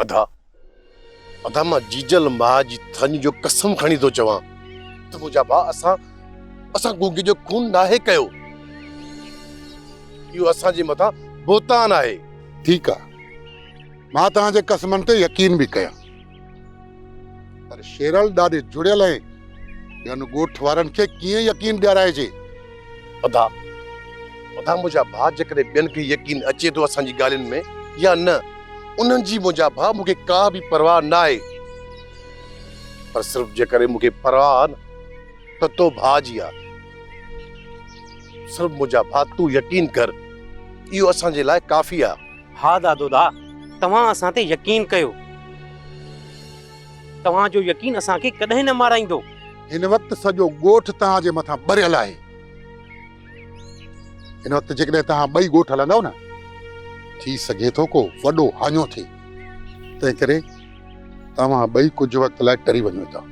ادا ادا مان جيجل ماء جي ٿڃ جو قسم کڻي ٿو چوان ته منهنجا ڀاء اسان اسان گونگي جو خون ناهي ڪيو. اهو اسان جي مٿان بهتان آهي. ٺيڪ آ مان توهان جي قسمن تي يقين به ڪيان پر شيرل ڏاڏي جڙيل ۽ ٻين ڳوٺ وارن کي ڪيئن يقين ڏيارائجي؟ ادا ادا منهنجا ڀاء جيڪڏهن ٻين کي يقين اچي ٿو اسان جي ڳالهين ۾ يا نه انهن جي منهنجا ڀاء مون کي ڪا به پرواهه ناهي پر صرف جيڪڏهن مون کي پرواهه آ نه ته تو ڀاء جي آ. صرف منهنجا ڀاء تون يقين ڪر اهو اسان جي لاء ڪافي آ. ها دادو دا توهان اسان تي يقين ڪيو. توهان جو يقين اسان کي ڪڏهن نه مارائيندو. هن وقت سڄو ڳوٺ توهان جي مٿان ٻريل آهي. هن وقت جيڪڏهن توهان ٻئي ڳوٺ هلندؤ نه ٿي سگهي ٿو ڪو وڏو هاڃو ٿئي. تنهنڪري توهان ٻئي ڪجهه وقت لاء ٽري وڃو هتان.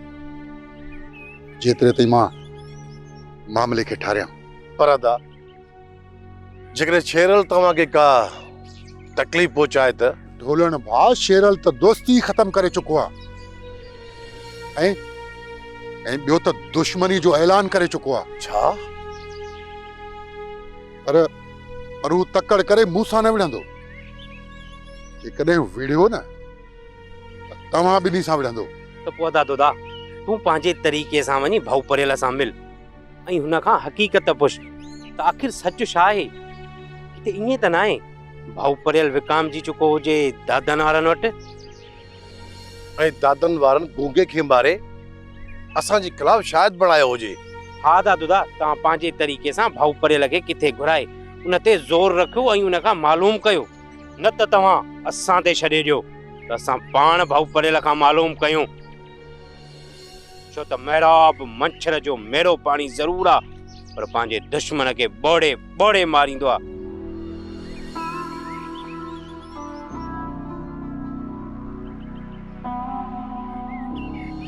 جيتري تائين مان معاملي کي ٺاريان. پر ادا، جيڪڏهن شيرل توهان کي ڪا تڪليف پهچائي ته؟ ڍولڻ ڀاء، شيرل ته دوستي ئي ختم ڪري چڪو آ ۽ ۽ ٻيو ته دشمني جو اعلان ڪري چڪو آ. ڇا؟ پر پر هو تڪڙ ڪري مون سان نه وڙهندو. جيڪڏهن وڙهيو نه ته توهان ٻنهي سان وڙهندو. ته پوء ادا دودا، تون پنهنجي طريقي سان وڃي ڀائو پريل سان مل ۽ هن کان حقيقت پڇ ته آخر سچ ڇا آهي؟ ڪٿي ائين ته ناهي ڀائو پريل وڪامجي چڪو هجي دادن وارن وٽ؟ ۽ دادن وارن گونگي کي ماري اسان جي خلاف شاهد بڻايو هجي. ها ادا دودا، توهان پنهنجي طريقي سان ڀائو پريل کي ڪٿي گهرائي ان تي زور رکيو ۽ ان کان معلوم ڪيو. نه ته توهان اسان تي ڇڏي ڏيو ته اسان پاڻ ڀائو پريل کان معلوم ڪيون، ڇو ته محراب منڇر جو ميرو پاڻي ضرور آ، پر پنهنجي دشمن کي ٻوڙي ٻوڙي ماريندو آ.